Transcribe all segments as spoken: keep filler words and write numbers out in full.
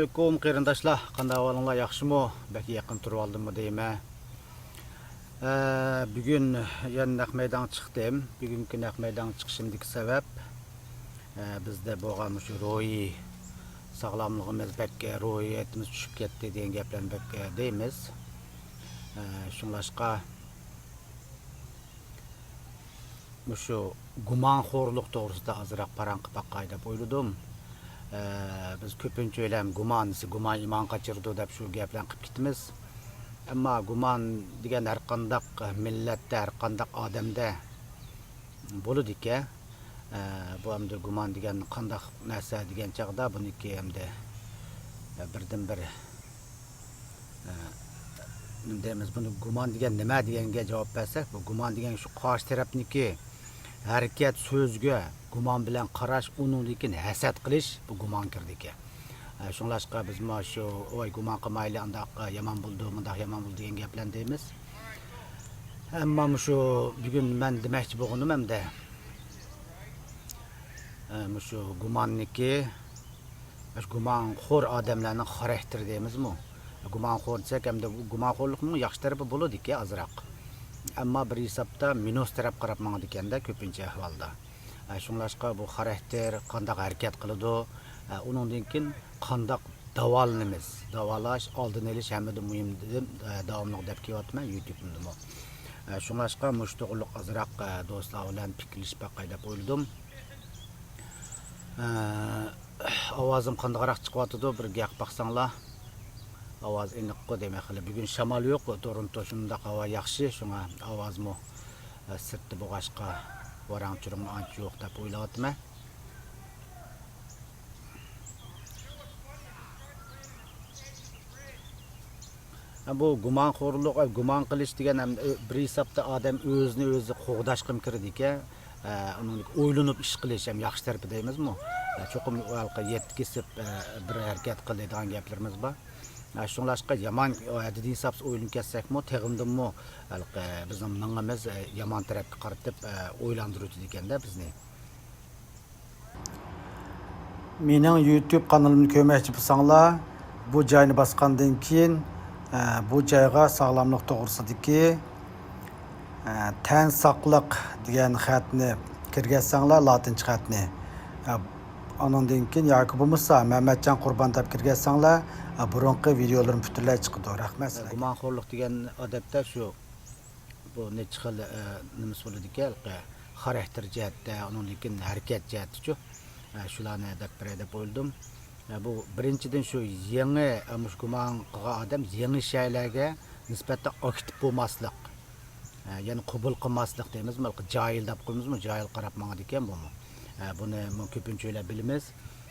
ئەلەيكۇم قېرىنداشلار، قانداق ئەھۋالىڭلار، ياخشىمۇ؟ بەك يېقىن تۇرۇۋالدىممۇ دەيمەن. ئە، بۈگۈن يەنە نەق مەيدانغا چىقتىم. بۈگۈنكى نەق مەيدانغا چىقىشىمدىكى سەۋەب، ئە، بىزدە بولغان مۇشۇ روھىي ساغلاملىقىمىز بەك، روھىيىتىمىز چۈشۈپ كەتتى دېگەن گەپلەرنى بەك، ئە، دەيمىز. ئە، شۇڭلاشقا مۇشۇ گۇمانخورلۇق توغرىسىدا ئازراق پاراڭ قىلىپ باقاي دەپ ئويلىدىم. ئە، بىز كۆپىنچە ئۆيلەن گۇمان دېسە، گۇمان ئىمان قاچۇرىدۇ دەپ شۇ گەپلەرنى قىلىپ كېتىمىز. ئەمما گۇمان دېگەن ھەر قانداق مىللەتتە، ھەر قانداق ئادەمدە بولىدىكەن. ئە، بۇ ئەمدى گۇمان دېگەن قانداق نەرسە دېگەن چاغدا بۇنىڭكى ئەمدى، ئە، بىردىنبىر ئە، نېمە دەيمىز، بۇنى گۇمان دېگەن نېمە دېگەنگە جاۋاب بەرسەك، بۇ گۇمان دېگەن شۇ قارشى تەرەپنىڭكى ھەرىكەت، سۆزىگە گۇمان بىلەن قاراش، ئۇنىڭدىن كېيىن ھەسەت قىلىش، بۇ گۇمان كىرىدىكەن. ئە، شۇڭلاشقا بىز مانا شۇ، ۋاي، گۇمان قىلمايلى، ئانداق، ئە، يامان بولىدۇ، مۇنداق يامان بولىدۇ دېگەن گەپلەرنى دەيمىز. ئەمما مۇشۇ بۈگۈن مەن دېمەكچى بولغىنىم ئەمدى، ئە، مۇشۇ گۇماننىكى، مۇشۇ گۇمانخور ئادەملەرنىڭ خاراكتېرى دەيمىزمۇ؟ گۇمانخور دېسەك، ئەمدى گۇمانخورلۇقنىڭ ياخشى تەرىپى بولىدىكەن ئازراق. ئەمما بىر ھېسابتا مىنۇس تەرەپ قاراپ ماڭىدىكەن-دە كۆپىنچە ئەھۋالدا. ئە، شۇڭلاشقا بۇ خاراكتېر قانداق ھەرىكەت قىلىدۇ، ئە، ئۇنىڭدىن كېيىن قانداق داۋالىنىمىز، داۋالاش، ئالدىنى ئېلىش ھەممىدىن مۇھىم دېدىم، ئە، داۋاملىق دەپ كېلىۋاتىمەن يۇتۇبىمدىمۇ. ئە، شۇڭلاشقا مۇشۇ توغرىلىق ئازراق، ئە، دوستلار بىلەن پىكىرلىشىپ باقاي دەپ ئويلىدىم. ئە، ئاۋازىم قانداقراق چىقىۋاتىدۇ، بىر گەپ باقساڭلار. ئاۋاز ئېنىققۇ دېمەك خېلى. بۈگۈن شامال يوق، تورونتو شۇنداق ھاۋا ياخشى، شۇڭا ئاۋازمۇ، ئە، سىرتتا بولغاچقا ۋاراڭ-چۇرۇڭ ئانچە يوق دەپ ئويلاۋاتىمەن. ھە، بۇ گۇمانخورلۇق، ئە، گۇمان قىلىش دېگەن ھەم، ئۆ-، بىر ھېسابتا ئادەم ئۆزىنى ئۆزى قوغداشقىمۇ كىرىدىكەن. ئە، ئۇنىڭ ئويلىنىپ ئىش قىلىش ھەم ياخشى تەرىپى دەيمىزمۇ؟ ئە، چوقۇم ھېلىقى يەتكىسىپ، ئە، بىر ھەرىكەت قىل دەيدىغان گەپلىرىمىز بار. ئە، شۇڭلاشقا يامان، ئە، ھەددىدىن ھېسابسىز ئويلىنىپ كەتسەكمۇ، تېخىمدىنمۇ ھېلىقى بىزنىڭ مېڭىمىز، ئە، يامان تەرەپكە قارىتىپ، ئە، ئويلاندۇرۇۋېتىدىكەن-دە بىزنى. مېنىڭ يۇتۇب قانىلىمنى كۆرمەكچى بولساڭلار، بۇ جاينى باسقاندىن كېيىن، ئە، بۇ جايغا ساغلاملىق توغرىسىدىكى، ئە، تەن ساقلىق دېگەن خەتنى كىرگۈزسەڭلار، لاتىنچە خەتنى. ئە، ئانىڭدىن كېيىن ياكى بولمىسا مەمەتجان قۇربان دەپ كىرگۈزسەڭلار، ئە، بۇرۇنقى ۋىدېئولىرىم پۈتۈنلەي چىقىدۇ. رەھمەت سىلەرگە. گۇمانخورلۇق دېگەن ئادەتتە شۇ بۇ نەچچە خىل، ئە، نېمىسى بولىدىكەن، خاراكتېر جەھەتتە، ئۇنىڭدىن كېيىن ھەرىكەت جەھەتتىچۇ. ئە، شۇلارنى دەپ بېرەي دەپ ئويلىدىم. ئە، بۇ بىرىنچىدىن شۇ يېڭى، ئە، مۇشۇ گۇمان قىلغان ئادەم يېڭى شەيئىلەرگە نىسبەتەن ئاكتىپ بولماسلىق. ئە، يەنى قوبۇل قىلماسلىق دەيمىزمۇ، جاھىل دەپ قويىمىزمۇ، جاھىل قاراپ ماڭىدىكەن بۇمۇ. ئە، بۇنى مۇ-، كۆپىنچە ئۆيلەپ بىلىمىز.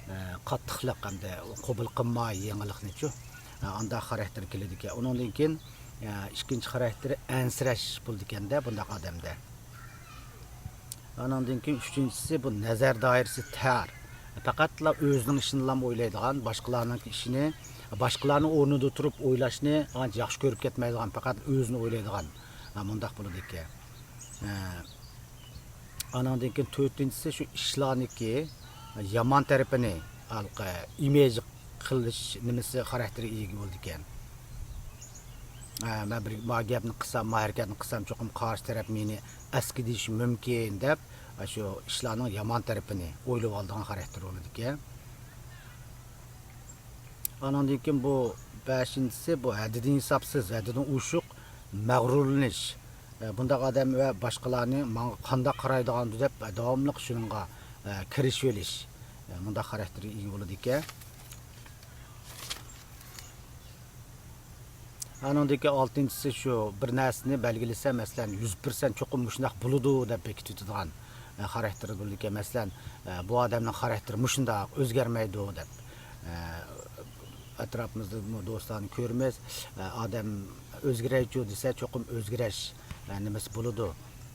ئە، قاتتىقلىق ئەمدى قوبۇل قىلماي يېڭىلىقنىچۇ. ئە، ئانداق خاراكتېر كېلىدىكەن. ئۇنىڭدىن كېيىن، ئە، ئىككىنچى خاراكتېرى ئەنسىرەش بولىدىكەن-دە بۇنداق ئادەمدە. ئانىڭدىن كېيىن ئۈچىنچىسى، بۇ نەزەر دائىرىسى تار. پەقەتلا ئۆزىنىڭ ئىشىنىلا ئويلايدىغان، باشقىلارنىڭ ئىشىنى، باشقىلارنىڭ ئورنىدا تۇرۇپ ئويلاشنى ئانچە ياخشى كۆرۈپ كەتمەيدىغان، پەقەت ئۆزىنى ئويلايدىغان، ھە، مۇنداق بولىدىكەن. ھە. ئانىڭدىن كېيىن تۆتىنچىسى شۇ ئىشلارنىكى يامان تەرىپىنى، ھېلىقى ئىمىج قىلىش نېمىسى، خاراكتېرىگە ئىگە بولىدىكەن. ھە، مەن بىر، ما گەپنى قىلسام، ما ھەرىكەتنى قىلسام، چوقۇم قارشى تەرەپ مېنى ئەسكى دېيىشى مۇمكىن دەپ، شۇ ئىشلارنىڭ يامان تەرىپىنى ئويلىۋالىدىغان خاراكتېر بولىدىكەن. ئانىڭدىن كېيىن بۇ بەشىنچىسى، بۇ ھەددىدىن ھېسابسىز، ھەددىدىن ئوشۇق مەغرۇرلىنىش. ئە، بۇنداق ئادەم ۋە باشقىلارنى ماڭا قانداق قارايدىغاندۇ دەپ، داۋاملىق شۇنىڭغا، ئە، كىرىشىۋېلىش. ئە، مۇنداق خاراكتېرگە ئىگە بولىدىكەن. ئانىڭدىكى ئالتىنچىسى شۇ، بىر نەرسىنى بەلگىلىسە، مەسىلەن، يۈز پىرسەنت چوقۇم مۇشۇنداق بولىدۇ دەپ بېكىتىۋېتىدىغان، ئە، خاراكتېر بولىدىكەن. مەسىلەن، ئە، بۇ ئادەمنىڭ خاراكتېرى مۇشۇنداق، ئۆزگەرمەيدۇ دەپ. ئە، ئەتراپىمىزدىمۇ دوستلارنى كۆرىمىز. ئە، ئادەم ئۆزگىرەيچۇ دېسە، چوقۇم ئۆزگىرىش، ئە، نېمىسى بولىدۇ.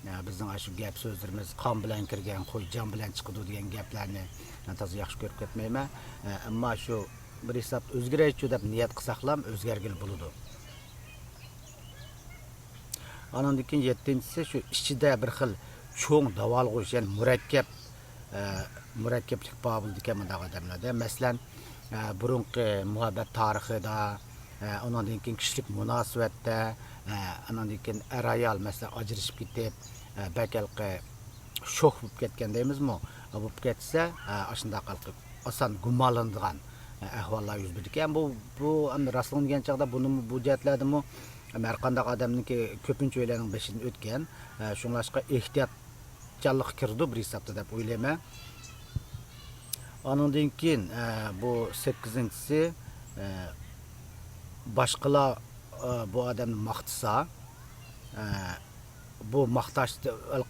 ئە، بىزنىڭ ئاشۇ گەپ سۆزلىرىمىز، «قان بىلەن كىرگەن قوي جان بىلەن چىقىدۇ» دېگەن گەپلەرنى مەن تازا ياخشى كۆرۈپ كەتمەيمەن. ئە، ئەمما شۇ بىر ھېسابتا ئۆزگىرەيچۇ دەپ نىيەت قىلساقلام ئۆزگەرگىلى بولىدۇ. ئانىڭدىن كېيىن يەتتىنچىسى شۇ ئىچىدە بىر خىل چوڭ داۋالغۇش، يەنى مۇرەككەپ، ئە، مۇرەككەپلىك بار بولىدىكەن مۇنداق ئادەملەردە. مەسىلەن، ئە، بۇرۇنقى مۇھەببەت تارىخىدا، ئە، ئۇنىڭدىن كېيىن كىشىلىك مۇناسىۋەتتە، ئە، ئۇنىڭدىن كېيىن ئەر-ئايال، مەسىلەن، ئاجرىشىپ كېتىپ، ئە، بەك ھېلىقى شوخ بولۇپ كەتكەن دەيمىزمۇ؟ بولۇپ كەتسە، ئە، ئاشۇنداق ھېلىقى ئاسان گۇمانلىنىدىغان، ئە، ئەھۋاللار يۈز بېرىدىكەن. بۇ، بۇ ئەمدى راستلىقىنى دېگەن چاغدا بۇنىمۇ، بۇ جەھەتلەردىمۇ، ئەمدى ھەر قانداق ئادەمنىڭكى كۆپىنچە ئۆيلەرنىڭ بېشىدىن ئۆتكەن. ئە، شۇڭلاشقا ئېھتىيات چانلىققا كىرىدۇ بىر ھېسابتا دەپ ئويلايمەن. ئانىڭدىن كېيىن، ئە، بۇ سەككىزىنچىسى، ئە، باشقىلار، ئە، بۇ ئادەمنى ماختىسا، ئە، بۇ ماختاش،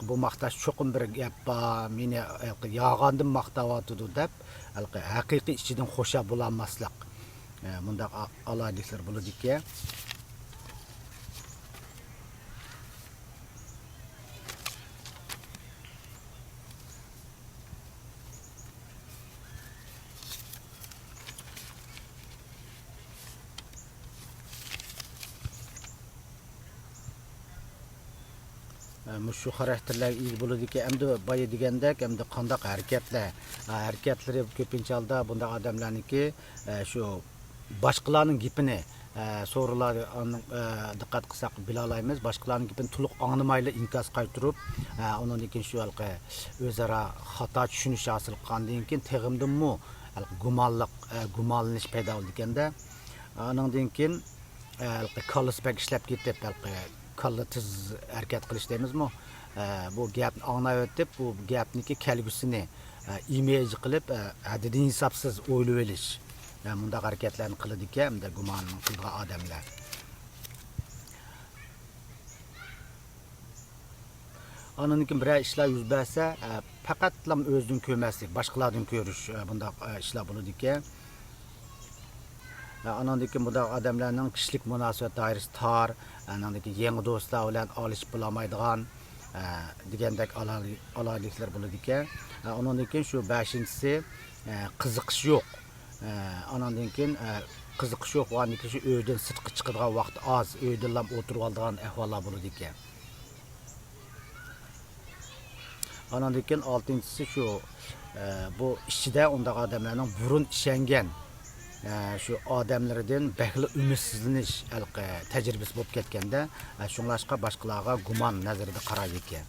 بۇ ماختاش چوقۇم بىر گەپ بار، مېنى ھېلىقى يالغاندىن ماختاۋاتىدۇ دەپ، ھېلىقى ھەقىقىي ئىچىدىن خۇشال بولالماسلىق، ئە، مۇنداق ئا-، ئالاھىدىلىكلەر بولىدىكەن. ئە، مۇشۇ خاراكتېرلەرگە ئىگە بولىدىكەن. ئەمدى بايا دېگەندەك، ئەمدى قانداق ھەرىكەتلەر، ئە، ھەرىكەتلىرى كۆپىنچە ھالدا بۇنداق ئادەملەرنىڭكى، ئە، شۇ باشقىلارنىڭ گېپىنى، ئە، سورۇنلاردا ئان-، ئە، دىققەت قىلساق بىلالايمىز، باشقىلارنىڭ گېپىنى تولۇق ئاڭلىمايلا ئىنكاس قايتۇرۇپ، ئە، ئۇنىڭدىن كېيىن شۇ ھېلىقى ئۆزئارا خاتا چۈشىنىش ھاسىل قىلغاندىن كېيىن تېخىمدىنمۇ ھېلىقى گۇمانلىق، ئە، گۇمانلىنىش پەيدا بولىدىكەن-دە. ئانىڭدىن كېيىن، ئە، ھېلىقى كاللىسى بەك ئىشلەپ كېتىپ، ھېلىقى كاللا تېز ھەرىكەت قىلىش دەيمىزمۇ؟ ئە، بۇ گەپنى ئاڭلاۋېتىپ، بۇ گەپنىكى كەلگۈسىنى، ئە، ئىمىج قىلىپ، ئە، ھەددىدىن ھېسابسىز ئويلىۋېلىش. ئە، مۇنداق ھەرىكەتلەرنى قىلىدىكەن، ئەمدى گۇمان قىلىدىغان ئادەملەر. ئانىڭدىن كېيىن بىرەر ئىشلار يۈز بەرسە، ئە، پەقەتلا ئۆزىدىن كۆرمەسلىك، باشقىلاردىن كۆرۈش، ئە، بۇنداق، ئە، ئىشلار بولىدىكەن. ئە، ئانىڭدىن كېيىن بۇنداق ئادەملەرنىڭ كىشىلىك مۇناسىۋەت دائىرىسى تار، ئانىڭدىن كېيىن يېڭى دوستلار بىلەن ئارىلىشىپ بولالمايدىغان، ئە، دېگەندەك ئالا-، ئالاھىدىلىكلەر بولىدىكەن. ئە، ئۇنىڭدىن كېيىن شۇ بەشىنچىسى، ئە، قىزىقىش يوق. ئە، ئانىڭدىن كېيىن، ئە، قىزىقىش يوق بولغاندىن كېيىن شۇ ئۆيدىن سىرتقا چىقىدىغان ۋاقتى ئاز، ئۆيدىلا ئولتۇرۇۋالىدىغان ئەھۋاللار بولىدىكەن. ئانىڭدىن كېيىن ئالتىنچىسى شۇ، ئە، بۇ ئىچىدە ئۇنداق ئادەملەرنىڭ بۇرۇن ئىشەنگەن، ئە، شۇ ئادەملىرىدىن بەكلا ئۈمىدسىزلىنىش ھېلىقى تەجرىبىسى بولۇپ كەتكەندە، ئە، شۇڭلاشقا باشقىلارغا گۇمان نەزىرىدە قارايدىكەن.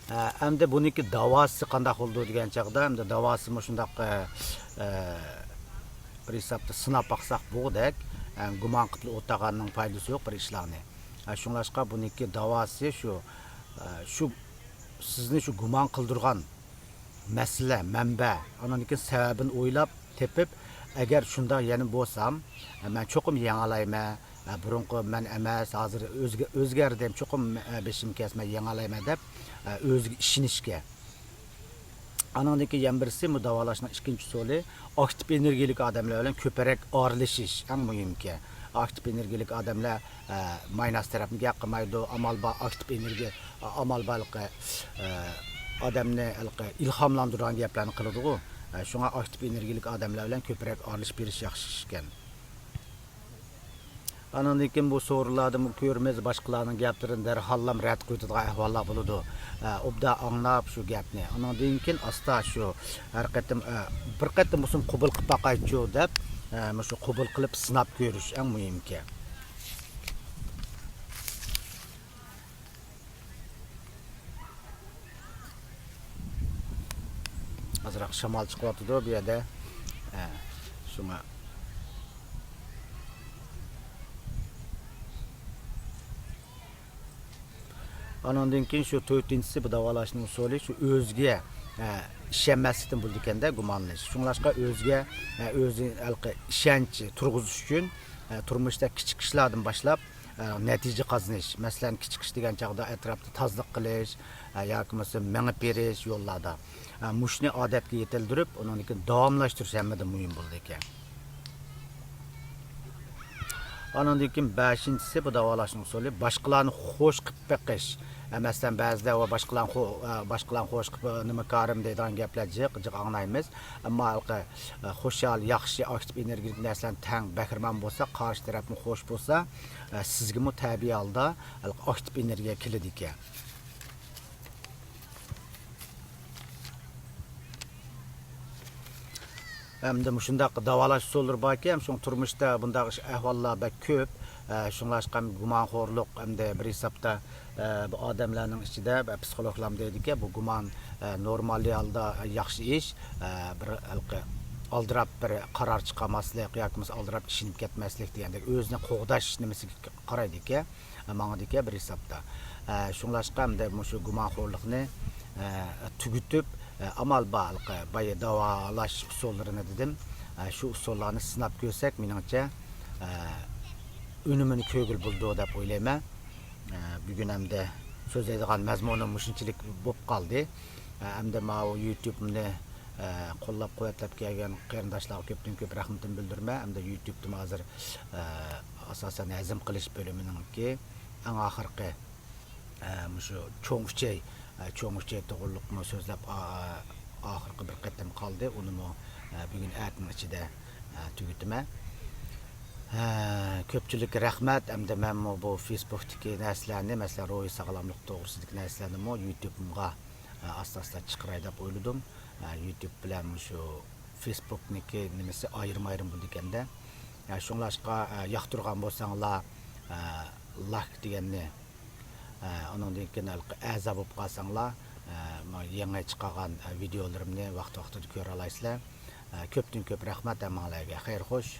ئە، ئەمدى بۇنىڭكى داۋاسى قانداق بولىدۇ دېگەن چاغدا، ئەمدى داۋاسىمۇ شۇنداق، ئە، ئە، بىر ھېسابتا سىناپ باقساق بولغۇدەك، ئە، گۇمان قىلىپ ئولتۇرغاننىڭ پايدىسى يوق بىر ئىشلارنى. ئە، شۇڭلاشقا بۇنىڭكى داۋاسى شۇ، ئە، شۇ سىزنى شۇ گۇمان قىلدۇرغان مەسىلە، مەنبە، ئانىڭدىن كېيىن سەۋەبىنى ئويلاپ تېپىپ، ئەگەر شۇنداق يەنە بولسام، مەن چوقۇم يېڭەلايمەن، بۇرۇنقى مەن ئەمەس، ھازىر ئۆزگە-، ئۆزگەردىم، چوقۇم بېشىم كەسمەي يېڭەلايمەن دەپ، ئۆزىگە ئىشىنىشكە. ئانىڭدىن كېيىن يەنە بىرسى، بۇ داۋالاشنىڭ ئىككىنچى ئۇسۇلى، ئاكتىپ ئېنېرگىيىلىك ئادەملەر بىلەن كۆپرەك ئارىلىشىش، ئەڭ مۇھىمكى. ئاكتىپ ئېنېرگىيىلىك ئادەملەر ئە، مايناس تەرەپنى گەپ قىلمايدۇ، ئامال بار ئاكتىپ ئېنېرگىيە، ئامال بار ھېلىقى، ئە، ئادەمنى ھېلىقى ئىلھاملاندۇرىدىغان گەپلەرنى قىلىدىغۇ. ئە، شۇڭا ئاكتىپ ئېنېرگىيىلىك ئادەملەر بىلەن كۆپرەك ئارىلىشىپ بېرىش ياخشى ئىش ئىكەن. ئانىڭدىن كېيىن بۇ سورۇنلاردىمۇ كۆرىمىز، باشقىلارنىڭ گەپلىرىنى دەرھاللا رەت قىلىۋېتىدىغان ئەھۋاللار بولىدۇ. ئە، ئوبدان ئاڭلاپ شۇ گەپنى. ئانىڭدىن كېيىن ئاستا شۇ ھەر قېتىم، ئە، بىر قېتىم بولسۇن قوبۇل قىلىپ باقايچۇ دەپ، ئە، مۇشۇ قوبۇل قىلىپ سىناپ كۆرۈش ئەڭ مۇھىمكى. ئازراق شامال چىقىۋاتىدۇ بۇ يەردە. ھە، شۇڭا. ئانىڭدىن كېيىن شۇ تۆتىنچىسى، بۇ داۋالاشنىڭ ئۇسۇلى شۇ ئۆزىگە، ھە، ئىشەنمەسلىكتىن بولىدىكەندە گۇمانلىنىش. شۇڭلاشقا ئۆزىگە، ھە، ئۆزى ھېلىقى ئىشەنچ تۇرغۇزۇش ئۈچۈن، ھە، تۇرمۇشتا كىچىك ئىشلاردىن باشلاپ، ئە، نەتىجە قازىنىش، مەسىلەن، كىچىك ئىش دېگەن چاغدا ئەتراپتا تازىلىق قىلىش، ئە، ياكى بولمىسا مېڭىپ بېرىش يوللاردا. ئە، مۇشۇنى ئادەتكە يېتىلدۈرۈپ، ئۇنىڭدىن كېيىن داۋاملاشتۇرۇش ھەممىدىن مۇھىم بولىدىكەن. ئانىڭدىن كېيىن بەشىنچىسى، بۇ داۋالاشنىڭ ئۇسۇلى، باشقىلارنى خوش قىلىپ بېقىش. مەسىلەن، بەزىدە ۋە باشقىلارنى خو-، باشقىلارنى خوش قىلىپ، نېمە كارىم دەيدىغان گەپلەر جىق، جىق ئاڭلايمىز. ئەمما ھېلىقى خۇشال، ياخشى، ئاكتىپ ئېنېرگېتىك نەرسىلەرنى تەڭ بەھرىمەن بولسا، قارشى تەرەپمۇ خوش بولسا، سىزگىمۇ تەبىئىي ھالدا ھېلىقى ئاكتىپ ئېنېرگىيە كېلىدىكەن. ھەمدە مۇشۇنداق داۋالاش ئۇسۇللىرى باركەن، شۇڭا تۇرمۇشتا بۇنداق ئىش، ئەھۋاللار بەك كۆپ. ئە، شۇڭلاشقا گۇمانخورلۇق ھەمدە بىر ھېسابتا، ئە، بۇ ئادەملەرنىڭ ئىچىدە، ئە، پسىخولوگلار دەيدىكەن، بۇ گۇمان، ئە، نورمال ھالدا ياخشى ئىش، ئە، بىر ھېلىقى ئالدىراپ بىر قارار چىقارماسلىق ياكى بولمىسا ئالدىراپ ئىشىنىپ كەتمەسلىك دېگەندەك ئۆزىنى قوغداش نېمىسىگە قارايدىكەن، ماڭىدىكەن بىر ھېسابتا. ئە، شۇڭلاشقا ھەمدە مۇشۇ گۇمانخورلۇقنى، ئە، تۈگىتىپ، ئە، ئامال بار، بايا داۋالاش ئۇسۇللىرىنى دېدىم. ئە، شۇ ئۇسۇللارنى سىناپ كۆرسەك، مېنىڭچە، ئە، ئۈنۈمىنى كۆرگىلى بولىدۇ دەپ ئويلايمەن. ئە، بۈگۈن ھەمدە سۆزلەيدىغان مەزمۇنۇم مۇشۇنچىلىك بولۇپ قالدى. ئە، ھەمدە ماۋۇ يۇتۇبنى، ئە، قوللاپ قۇۋۋەتلەپ كەلگەن قېرىنداشلارغا كۆپتىن كۆپ رەھمىتىمنى بىلدۈرىمەن. ھەمدە يۇتۇبتىمۇ ھازىر، ئە، ئاساسەن ھەزىم قىلىش بۆلۈمىنىڭكى ئەڭ ئاخىرقى، ئە، مۇشۇ چوڭ ئۈچەي، ئە، چوڭ ئۈچەي توغرۇلۇقمۇ سۆزلەپ، ئا-، ئاخىرقى بىر قېتىم قالدى. ئۇنىمۇ، ئە، بۈگۈن ئەتىنىڭ ئىچىدە، ئە، تۈگىتىمەن. ئە، كۆپچىلىككە رەھمەت. ئەمدى مەنمۇ بۇ فېيسبۇكتىكى نەرسىلەرنى، مەسىلەن، روھىي ساغلاملىق توغرىسىدىكى نەرسىلەرنىمۇ يۇتۇبۇمغا، ئە، ئاستا-ئاستا چىقىراي دەپ ئويلىدىم. ئە، يۇتۇب بىلەن مۇشۇ فېيسبۇكنىڭكى نېمىسى ئايرىم-ئايرىم بولىدىكەن-دە. ئە، شۇڭلاشقا، ئە، ياقتۇرغان بولساڭلار، ئە، لایك دېگەننى، ئە، ئۇنىڭدىن كېيىن ھېلىقى ئەزا بولۇپ قالساڭلار، ئە، مانا يېڭى چىقارغان، ئە، ۋىدېئولىرىمنى ۋاقتى-ۋاقتىدا كۆرەلايسىلەر. ئە، كۆپتىن كۆپ رەھمەت ھەممىڭلارگە. خەير خوش.